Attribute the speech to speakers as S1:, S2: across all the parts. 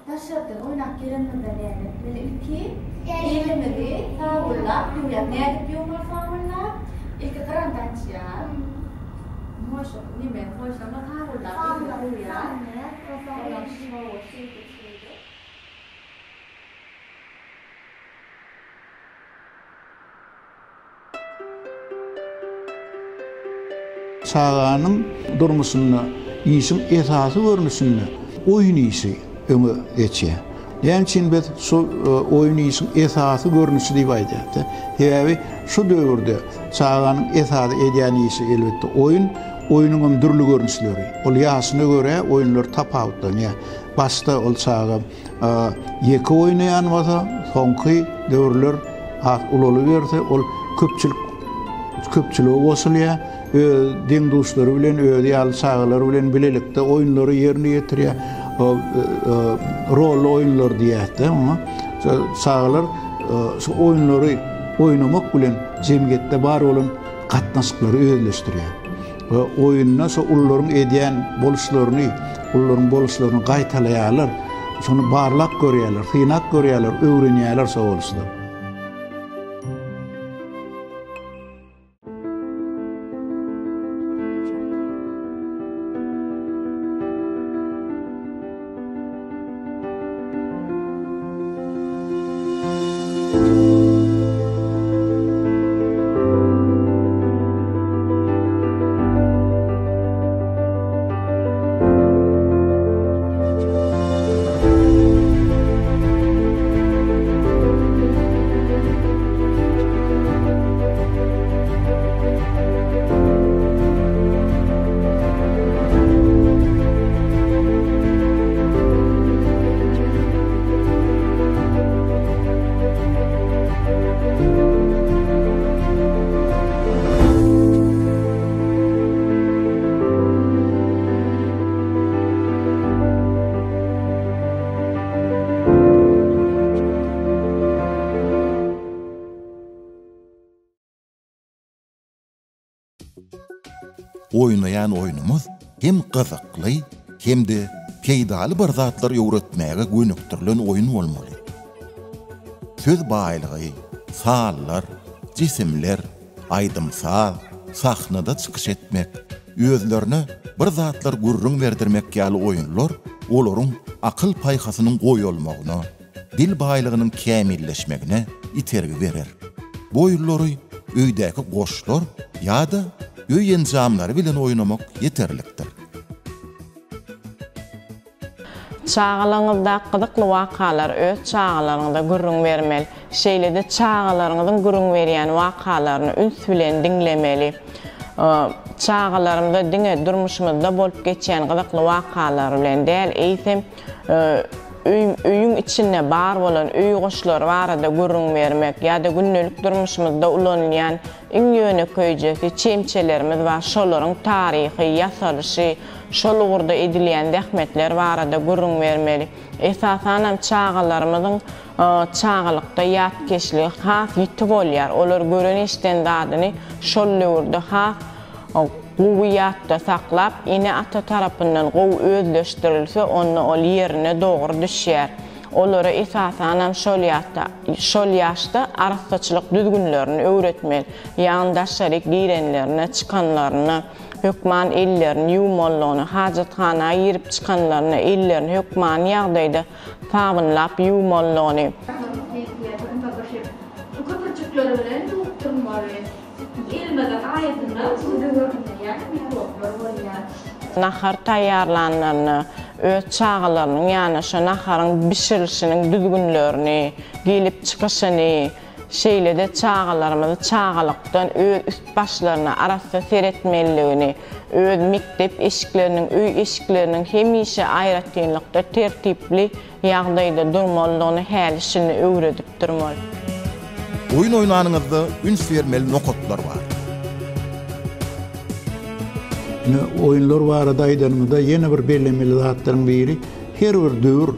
S1: Daşardan oýnap gelenimizde näme etmeli ilki? Elimizi sabynlap ýuwýas. Nädip ýuwmaly sabynlap? Ilki gyranda açýas. Moşa, neme, moşama sabynlap elimizi ýuwýas. Ondan şowa şeýdip şeýdip.
S2: Çaganyň durmuşynda işiň esasy görnüşinde oýun işi öňe geçýär. Näme üçin biz şu oýun işiň esasy görnüşi diýip aýdýarys? Sebäbi şu döwürde çaganyň esasy edýän işi elbetde oýun, oýnuň hem dürli görnüşleri. Ol ýaşyna görä oýunlar tapawutlanýar. Başda ol çaga Ýeke oýnaýan bolsa, soňky döwürler has ulalyberse, ol köpçülik köpçülige goşulýar. Öz deň-duşlary bilen, özi ýaly çagalar bilen bilelikde oýunlary ýerine ýetirýär. Rolly oýunlar diýýäs-de oňa. Çagalar şu oýunlary oýnamak bilen jemgyýetde bar bolan gatnaşyklary özleşdirýär. We oýunda şo ulularyň edýän boluşlaryny, ulularyň boluşlaryny gaýtalaýarlar. Şony barlap görýärler, synap görýärler, öwrenýärler şo boluşlary.
S3: Oýnaýan oýnumyz hem gyzykly, hem-de peýdaly bir zatlar öwretmäge gönükdirilen oýun bolmaly. Söz baýlygy, sanlar, jisimler, aýdym-saz, sahnada çykyş etmek, özlerine bir zatlar gürrüň berdirmek ýaly oýunlar olaryň akyl-paýhasynyň goýalmagyna, dil baýlygynyň kämilleşmegine itergi berer. Bu oýunlary öýdäki goşlar ýa-da öý enjamlary bilen oýnamak ýeterlikdir.
S4: Çagalaryňyzdaky gyzykly wakalary öz çagalaryňyza gürrüň bermeli. Şeýle-de çagalaryňyzyň gürrüň berýän wakalaryny üns bilen diňlemeli. Çagalarymyza diňe durmuşymyzda bolup geçýän gyzykly wakalar bilen däl, eýsem, öýüň içinde bar bolan öý goşlary barada gürrüň bermek ýa-da gündelik durmuşymyzda ulanylýan iň ýönekeýjesi çemçelerimiz bar, şolaryň taryhy, ýasalyşy, şol ugurda edilýän zähmetler barada gürrüň bermeli. Esasanam çagalarymyzyň çagalykda ýatkeşligi has ýiti bolýar, olar gören-eşiden zadyny şol döwürde has gowy ýatda saklap, ene-ata tarapyndan gowy özleşdirilse, onda ol ýerine dogry düşýär. Olara esasanam şol ýatda, şol ýaşda arassaçylyk düzgünlerini öwretmeli. Ýagny daşaryk girenlerine, çykanlarynda hökman ellerini ýuwmalydygyny, hajathana girip çykanlarynda ellerini hökmany ýagdaýda sabynlap ýuwmalydygyny,
S1: Şu köpürjikleri bilen ýuwup durmaly. Elimiziň aýasynda göze görünmeýän mikroblar bolýar.
S4: Nahar taýýarlanlarynda öz çagalarynyň ýanyna şo naharyň bişirilişiniň düzgünlerini, gelip çykyşyny, şeýle-de çagalarymyzy çagalykdan öz üst-başlaryna arassa seretmelidigini, öz mekdep eşikleriniň, öý eşikleriniň hemişe aýratynlykda tertipli ýagdaýda durmalydygyny häli-şindi öwredip durmaly.
S3: Oýun oýnanyňyzda üns bermeli nokatlar bar.
S2: Ine, oýunlar barada aýdanymyzda ýene bir bellemeli zatlaryň biri, her bir döwür,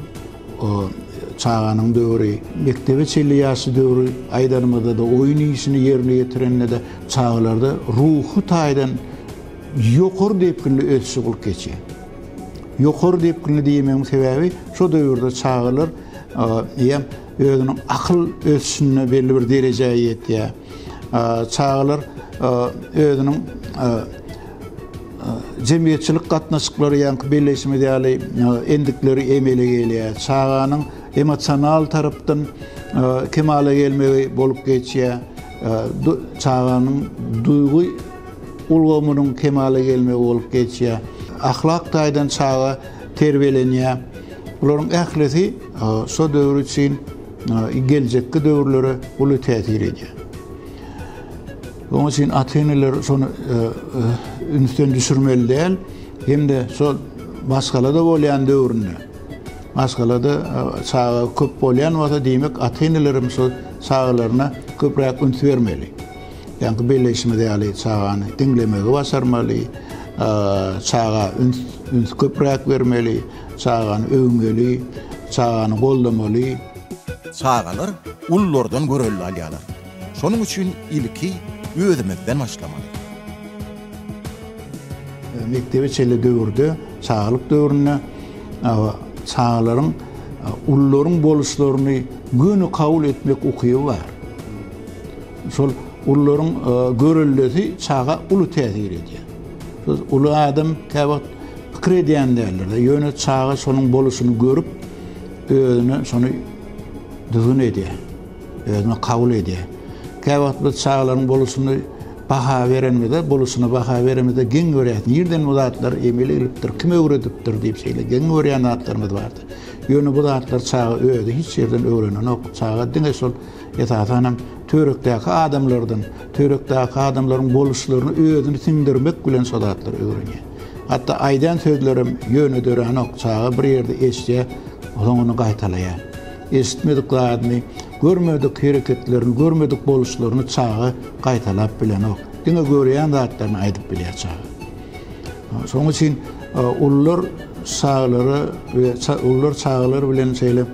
S2: çaganyň döwri, mekdebe çenli ýaşly döwri aýdanymyzda-da, oýun işini ýerine ýetirende-de çagalarda ruhy taýdan ýokary depginli ösüş bolup geçýär. Ýokary depginli diýmegiň sebäbi şo döwürde çagalar eýýäm özüniň akyl ösüşinde belli bir derejä ýetýär. Çagalar özüniň jemgyýetçilik gatnaşyklary ýaňky belleýşimiz ýaly endikleri emele gelýär. Çaganyň emosional tarapdan kemala gelmegi bolup geçýär. Çaganyň duýgy ulgamynyň kemala gelmegi bolup geçýär. Ahlak taýdan çaga terbiýelenýär. Bularyň ählisi şo döwür üçin geljekki döwürlere uly täsir edýär. Onuň üçin ata-eneler şony ünsden düşürmeli däl hem-de şol maşgalada bolýan döwründe maşgalada çaga köp bolýan bolsa diýmek ata-eneler hem şol çagalaryna köpräk üns bermeli. Ýaňky belleýşimiz ýaly çagany diňlemegi başarmaly, çaga üns üns köpräk bermeli, çagany öwmeli, çagany goldamaly.
S3: Çagalar ululardan görelde alýarlar. Şonuň üçin ilki özümizden başlamaly.
S2: Mekdebe çenli döwürde, çagalyk döwründe çagalaryň ulularyň boluşlaryny göni kabul etmek ukyby bar. Şol ulularyň göreldesi çaga uly täsir edýär. Şol uly adam käwagt pikir edýän däldir-de, ýöne çaga şonuň boluşyny görüp, özüne şony düzgün edýär. Özüne kabul edýär. Käwagt biz çagalaryň boluşyny baha berenimizde, boluşyna baha berenimizde geň görýäris. Nirden bu zatlar emele gelipdir, kim öwredipdir diýip şeýle geň görýän zatlarymyz bardyr. Ýöne bu zatlar çaga özi hiç ýerden öwrenenok. Çaga diňe şol esasan hem töwerekdäki adamlardan, töwerekdäki adamlaryň boluşlaryny özüni siňdirmek bilen şo zatlary öwrenýär. Hatda aýdan sözlerem ýöne döränok. Çaga bir ýerde eşidýär, soň ony gaýtalaýar. Eşitmedik zadyny, görmedik hereketlerini, görmedik boluşlaryny çaga gaýtalap bilenok. Diňe görýän zatlaryny aýdyp bilýär çaga. Şonuň üçin ulular çagalara we ulular çagalar bilen şeýle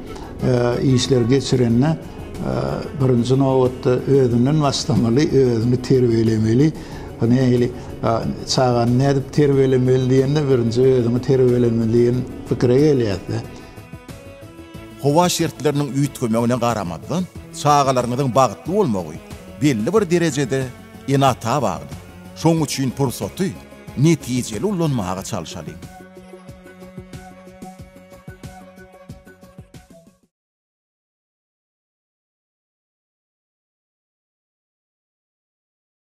S2: işler geçirende birinji nobatda özünden başlamaly, özüni terbiýelemeli. Bu nähili çagany nädip terbiýelemeli diýende birinji özüňi terbiýelemeli diýen pikire gelýär-de.
S3: Howa şertleriniň üýtgemegine garamazdan, çagalaryňyzyň bagtly bolmagy belli bir derejede ene-ata bagly. Şonuň üçin pursaty netijeli ullanmaga çalşalyň.